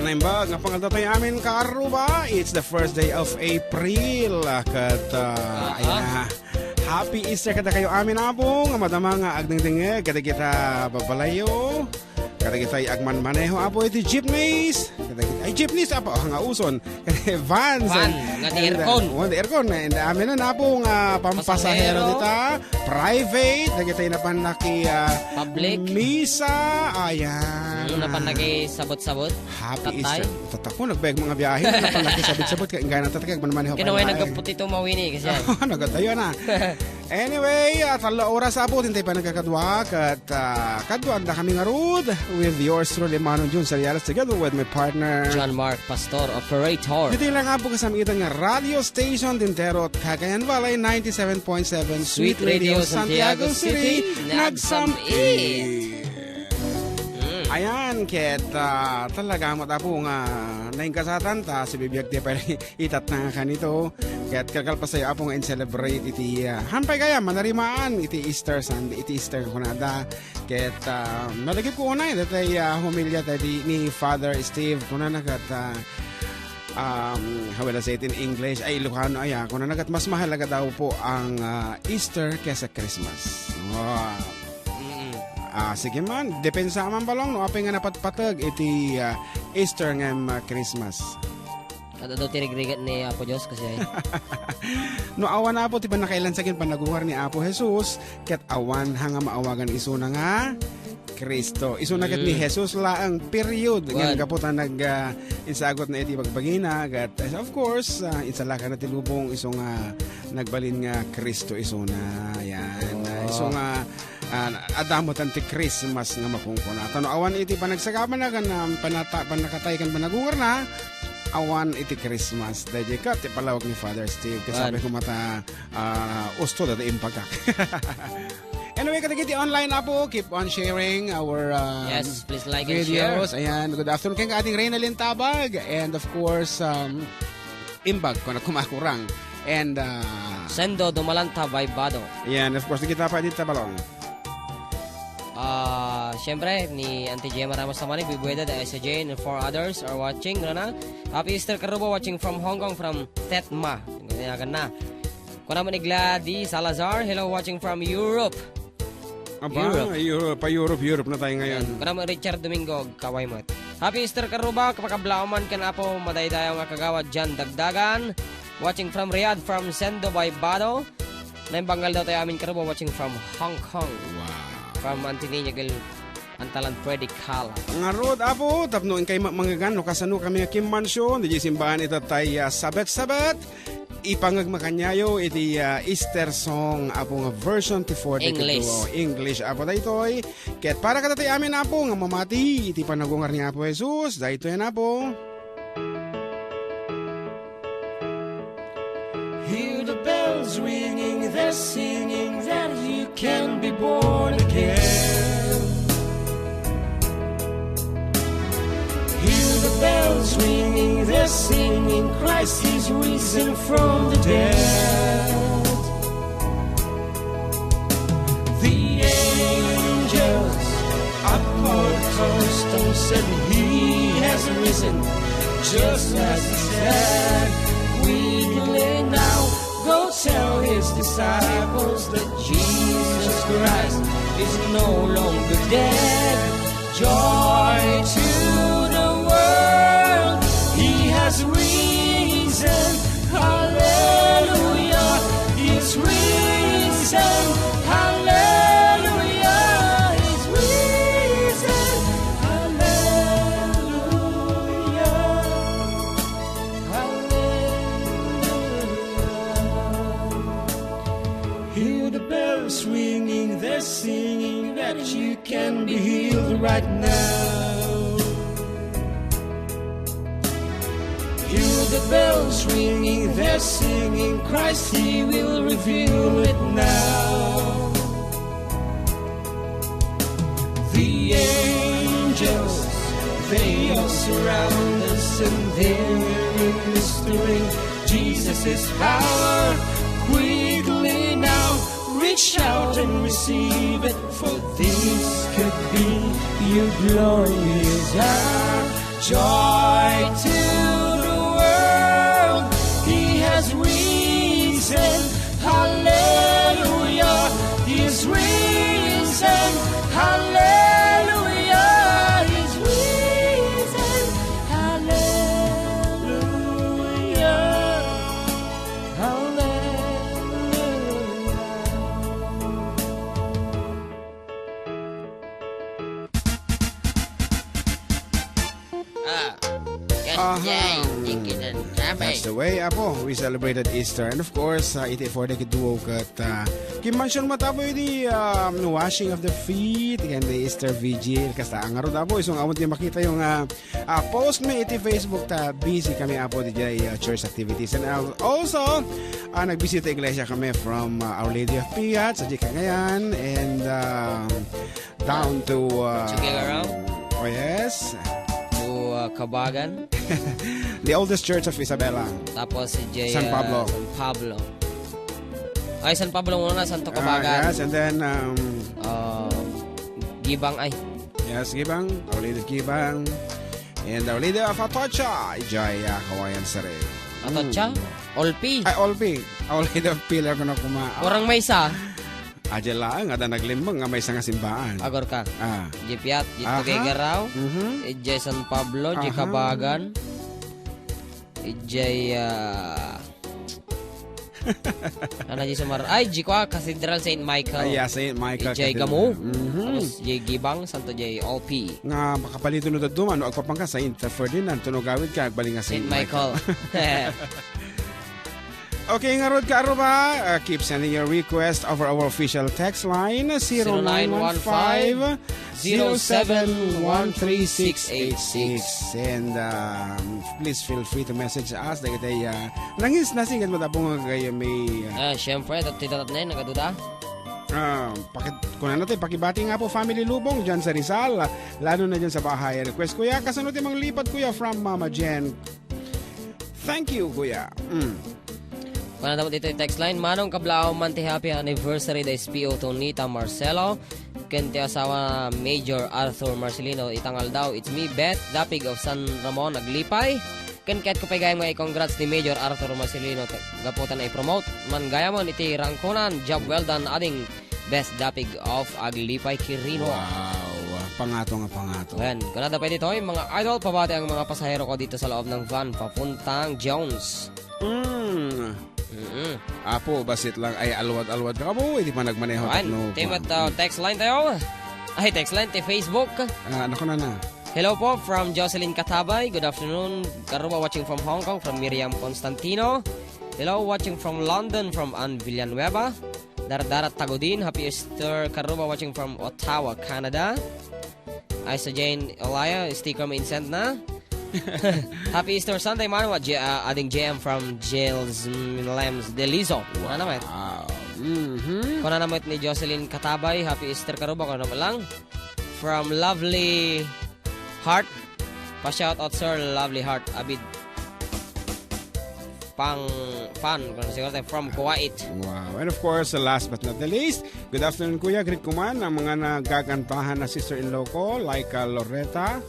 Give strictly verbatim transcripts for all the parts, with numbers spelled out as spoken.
Naimbag nga pangaldaw tayo amin, kaarruba. It's the first day of April. Kat, ah, Aha. ayan na. Happy Easter kadakayo amin, Apo, nga madama nga agdengdengngeg kadagita babalayo. Kadagita agmanmaneho, Apo, iti jeepneys. Kadagita, ay, jeepneys, Apo, nga uson. Vans. Van, nga di And, uh, aircon. Van, di aircon. And amin na, Apo, nga pampasahero Pasahero. dita. Private. Dagita napan naki, ah, Public. misa. Ayan. Ano napan naki sabot-sabot? Happy Tatay? Easter. Tatako, nagbayag mga biyahe. Ano pa nakisabit-sabit? Kaya nga natatagag, manmaneho pa Kinaway na. nagkaputi to mawini kasi yan. Nagatayo na. Anyway, at ala oras, Apo, tintay pa nagkakadwa, kat, ah, kadwa anda kami nga road with yours truly, Manong Jun Salialas, together with my partner. John Mark Pastor, operator. Dito lang, Apo, kasamitan nga radio station, Tintero at Cagayan Valley, ninety-seven point seven Sweet Sweet Radio Radio, Santiago Santiago City, City, nagsam-it. nagsam-it. Mm. Ayan, ket, ah, talaga met, Apo, nga naingkasatan ta, si Bibiag ti pay itat na nga kanito. Ket kalkalpasayo, Apo, nga in-celebrate iti, ah, hampay kaya, manarimaan iti Easter Sunday, iti Easter kunada. Ket, ah, nalagip ko unay, datay, ah, homilya tayo di, ni Father Steve, kunana ket, ah, um, how will I say it in English? Ay, Ilocano, aya, kunana ket mas mahalaga daw po ang, ah, Easter kesa Christmas. Wow. Mm. Ah, sige man, depensa man balong no apay nga napatpateg iti, ah, Easter ngem, ah, Christmas. Adda daw ti rigrigat ni Apo Dios kasi ay. No awan, Apo, ti pannakailansagan panagungar ni Apo Jesus, ket awan ha nga maawagan isuna nga Cristo. Isuna ket ni Mm. Jesus laeng, period. Ngem Wan. gapu ta nag, ah, insagot na iti bagbagina, ket, eh, of course, ah, insalakan na ti lubong isu nga nagbalin nga Cristo isuna. Yan. Oo. Ah, isu nga, ah, adda met ti Christmas nga makungkuna. Ta no awan iti panagsagabana ken, ah, panata-, pannakatay ken panagungarna, awan iti Christmas. Daydiay ket ti palawag ni Father Steve. Wan. Kasabi ko mata, ah, usto dati impagak. Anyway, kadagiti online, Apo, keep on sharing our, um, Yes, please like and videos. share. Ayan, good afternoon. Kay Ading Reynalyn Tabag. And of course, um, Imbag, kuna kumakurang. And, uh, Sendo Dumalanta by Bado. Yan, of course, kita pa dito, Balong. Ah, siyempre, ni Auntie Gemma Ramos Tamani, Bibueda, the S J, and four others are watching. Ano na? Happy Easter, Karubo, watching from Hong Kong, from Tetma. Ganyan na. Kuna man ni Gladys Salazar, hello, watching from Europe. Aba, Europe. Europe, pa Europe, Europe na tayo ngayon. Ayan. Kuna man Richard Domingo, kaway met. Happy Easter, Karuba. Kapakablaaw man ken Apo, madaydayaw nga kagawad John Dagdagan. Watching from Riyadh, from Sendo by Bado. Naimbag nga aldaw tayo amin, Karuba, watching from Hong Kong. Wow. From Anthony Nagel, Antalan Freddy Kala. Ngarud, Apo, tapno inkay ma-, mangngegan, no kasano kami nga kimmansyon, di simbaan ita tay, ah, sabet-sabet. Ipangagmakanyayo iti, ah, Easter song, Apo, nga version ti four decade English. Duo. English, Apo, daytoy. Ket para kadatoy amin, Apo, nga mamati iti panagungar ni Apo Jesus, daytoy, Apo. Hear the bells ringing, they're singing that you can be born again. Hear the bells ringing, they're singing, Christ is risen from the dead. The angels upon the cornerstone said, "He has risen, just as he said." Quickly now, go tell his disciples that Jesus Christ is no longer dead. Joy to the world, he has risen. Hallelujah, he's risen. Hallelujah, he's risen. Hallelujah. Hallelujah. Hear the bells ringing, they're singing that you can be healed right now. Hear the bells ringing, they're singing, Christ, he will reveal it now. The angels, they all surround us and they're ministering Jesus' power. Quickly now, reach out and receive it, for this could be your glorious hour. Joy to the world, he has risen. Hallelujah, he's risen. Hallelujah, he's risen. Hallelujah, hallelujah. Ah, Aha. That's the way, Apo. We celebrated Easter. And of course, uh, iti for the duo kat uh, kimmension mo tapo iti um, washing of the feet and the Easter vigil. Kasta ang araw, Apo, isang amon di makita yung uh, uh, post mi iti Facebook ta busy kami, Apo, di jay, uh, church activities. And al- also, uh, nagbisita iglesia kami from uh, Our Lady of Piat sa Cagayan and um, down to uh, Tuguegarao. Oh yes. To uh, Cabagan. The oldest church of Isabela. Tapos si J, San uh, Pablo. San Pablo. Ay, San Pablo muna, Santo Ah, Cabagan. Yes, and then um, Uh, Gibang ay. Yes, Gibang. Our Lady of Gibang. And Our Lady of Atocha. Ijay uh, Kawayan Sari. Atocha? Mm. Olpi. Ay, Olpi. Our Lady of Pilar ko na kuma. Orang maysa. Adya laeng, ada naglimbang nga maysa nga simbaan. Agor ka. Ah. Ijay Piat, ijay Aha. Tuguegarao, Mhm. ijay San Pablo, ijay Aha. Cabagan, ijay, ah, ano, ijay Sumar-, ay, ijay kwa, Cathedral Saint Michael. Ay, yeah, Saint Michael Ijay Cathedral. Gamo. Mhm. Tapos, ijay Gibang, Santo ijay Olpi. Nga, makapalito no daduma, no, agpapangka, Saint Ferdinand, tunog awit ka, agbaling nga Saint Saint Michael. Michael. Okay, ngarud ka aruba, uh, keep sending your request over our official text line, zero nine one five, zero seven one three six eight six. And um, please feel free to message us. Dagiti uh, nangis na sigad madabong nga kayo may uh, Ah, syempre, tat-, titatat na yun, nagaduda. Ah, pakit, kuna natin, pakibati nga po, family Lubong, dyan sa Rizal, lalo na dyan sa bahay. Request, kuya, kasano ti manglipat, kuya, from Mama Jen? Thank you, kuya. Mm. Kuna damo dito yung text line, Manong, kablaom man ti happy anniversary da S P O Tonita Marcelo ken ti asawa Major Arthur Marcelino. Itang aldaw, it's me, Beth Dapig of San Ramon, Aglipay. Ken ket ko pay gayam nga i-congrats ni Major Arthur Marcelino gapu ta na-promote man gayamon iti rangkunan. Job well done, ading Beth Dapig of Aglipay, Quirino. Wow, pangato nga pangato. Ayan, kunada pwede to, yung mga idol, pabati ang mga pasahero ko dito sa loob ng van, papuntang Jones. Mm. Mm-mm. Apo, basit lang ay alwad-alwad ka. Apo, hindi pa nagmaneho. Ayan, tapno, team at uh, text line tayo. Ay, text line, ti Facebook. Ah, ano ko na na? Hello po from Jocelyn Katabay. Good afternoon. Karuba watching from Hong Kong, from Miriam Constantino. Hello, watching from London, from Ann Villanueva. Dardara Tagudin, happy Easter. Karuba watching from Ottawa, Canada. Ay, sa Jane Olaya, sticker mo insent na. Happy Easter Sunday, Manu, at J- uh, ading J M from Jails mm, Lems Delizo. Ano naman? Wow. Mhm. Kuna naman ni Jocelyn Katabay, happy Easter karuba, kuna naman lang. From Lovely Heart, pa-shout out, Sir Lovely Heart, abid pang fan, kung siguro tayo, from Kuwait. Wow. And of course, last but not the least, good afternoon, Kuya. Greet ko man ang mga nagagantahan na sister-in-law ko, like uh, Loretta,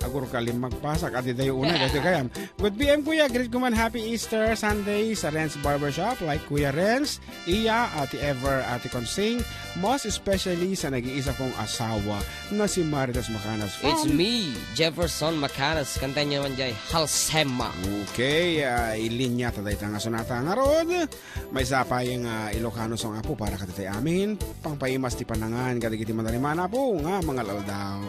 Agur ka limagpasak, adi tayo una, dati kayam. Good P M, Kuya. Greet ko man, happy Easter Sunday sa Renz Barbershop, like Kuya Renz, Iya, Ate Ever, Ate Consing, most especially sa nag-iisa kong asawa na si Marites Macanas from It's me, Jefferson Macanas. Kantaen nyo naman jay, Halsema. Okay, ah, ilinya ta dayta nga sonata ngarud. Maysa pay nga Ilocano song, Apo, para kaditay amin. Pangpaimas ti panangan kadagiti manarimana, Apo, nga mangal-aldaw.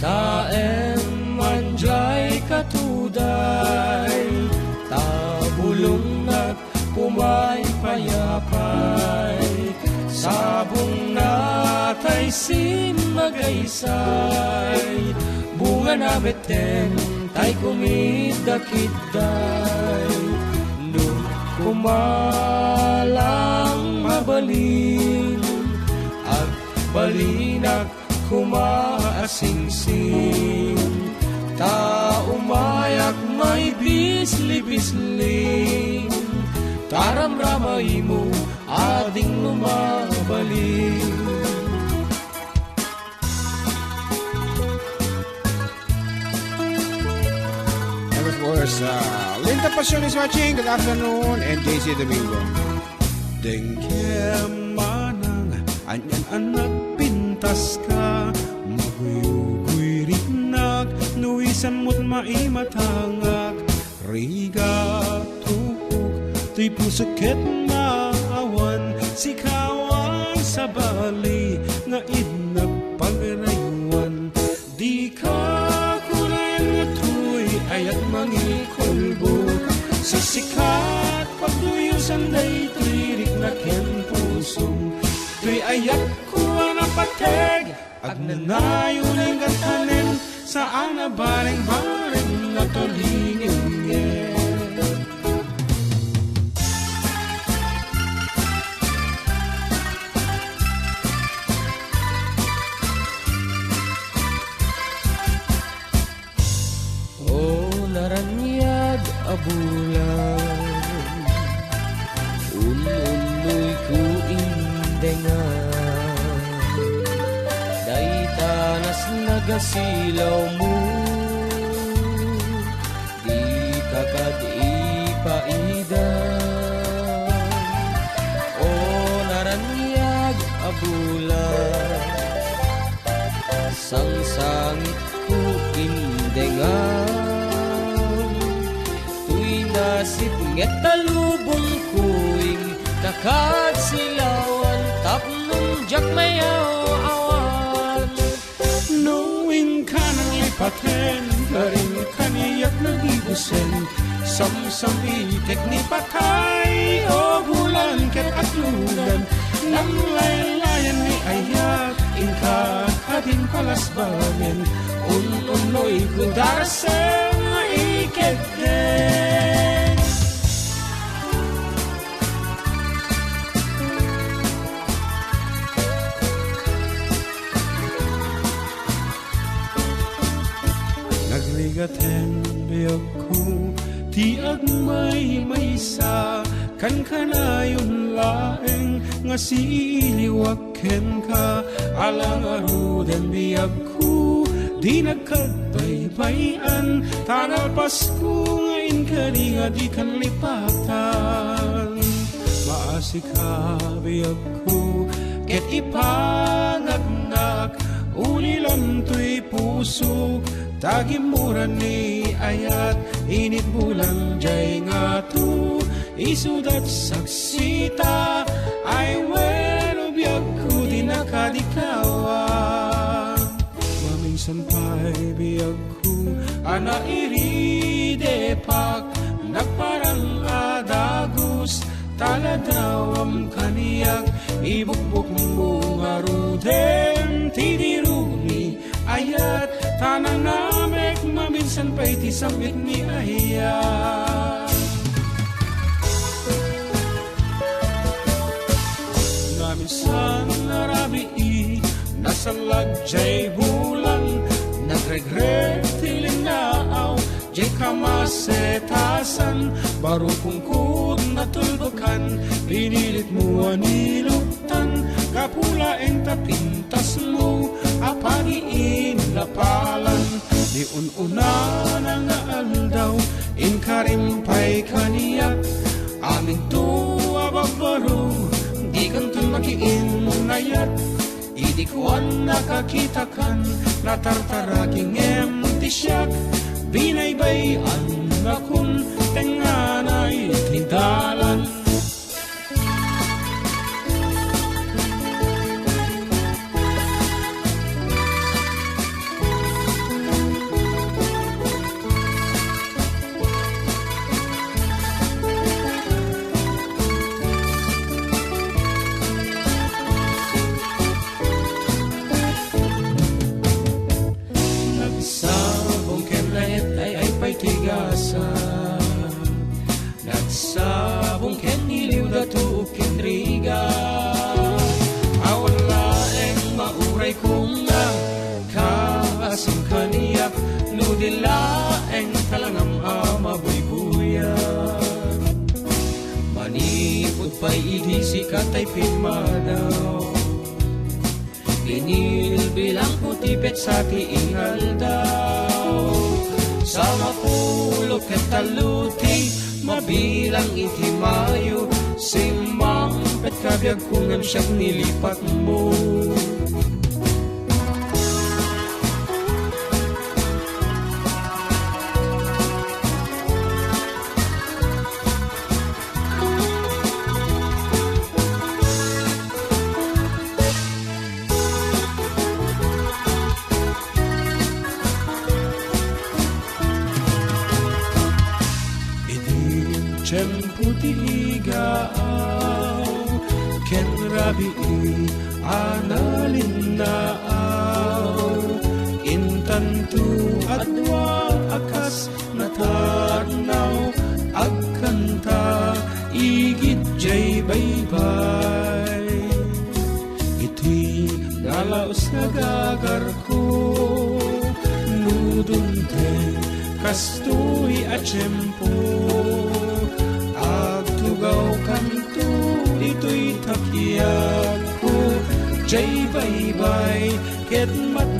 Kitaem man jay katuday, ta bulongnak pumaypayapay. Sabongnak ay simmagaysay, bungana met den tay kumidakidday. No kumalang mabalin, agbalinak koma a singsing, ta umayak maibislibisling. Taramramaymo, adingmo mabalin. And of course, uh, Linda Passion is watching. Good afternoon, and J C Domingo. Dengkem manang anian a nagpintaska, maguyguy rinak, no isan met maimatangak, rigat tuhok, toy pusok ket maawan, sikawan sabali nga innak pagraywan. Dika kuren nga toy ayat mangikulbok, sisikat pagduyosan daytoy rikna ken pusom. Toy ayatko a napateg, agnanayon a tanem, saan a barengbareng nga tulingenngen. O naraniag a bulan, un-unnoyko indengan. Dayta nasnaga silawmo, dika kad ipaidan. O naraniag a bulan, sangsangitko indengan. Toy nasipnget a lubongko, inka kad silawan, tapno diak mayaw-awan. No inka nanglipaten, karin kaniak nagibusen, samsamitek ni patay, o bulan ket atlogan, nanglaylayan ni ayat, inka kadin palasbagen, un-unnoyko darasem nga iketdeng. Nagrigaten biagko ti agmaymaysa, kankanayon laeng nga siiliwak kenka, ala ngaruden biagko, di nagkagbaybayan, ta nalpasko nga inkari nga dikan lipatan. Maasika biagko, ket ipangagnak, ulilam toy puso, ta gimmura ni ayat, init bulan jay ngato, isudat saksita, ay wen, biagko, di nakadikawa. Maminsan pay biagko a nairidepak, nagparang a dagus, ta ladawam kaniak, ibukbokmo ngaruden ti diru ni ayat, ta nanamek maminsan pay ti sam-it ni ayat. Naminsan a rabii, nasallag jay bulan, nagregreg ti linnaaw, jay kamasetasan, baro pungkod natulbokan, pinilitmo a niluktan, gapu laeng ta pintasmo a pagiinlapalan. Di un-unana nga aldaw, inkarim pay kaniak, aminto a babbaro, dikanton makiinnayat. Idi kuan a kakitakan, natartaraki ngem ti siak, binaybay-annakon, tengnganay ti dalan. Nagsabong ken naet ay, ay pay ti gasa. Nagsabong ken iliw, dato ken rigat. Awan laeng mauray koma, kaasam kaniak, no di laeng talangam a mabuybuyan. Mani Pay idi sika tay pimmanaw. Binilbilangko ti petsa ti inaldaw. Sangapulo ket tallo ti mabilang iti Mayo. Simmangpet kabiagko ngem siak nilipatmo. Iti tiempo ti igaaw ken rabii a nalinnaaw, intanto a dua a kas natarnaw agkanta igid jay baybay. Iti nalaus nga gagarko, no dumteng kastoy a tiempo, agtugawkanto ditoy takiagko, jay baybay ket mat-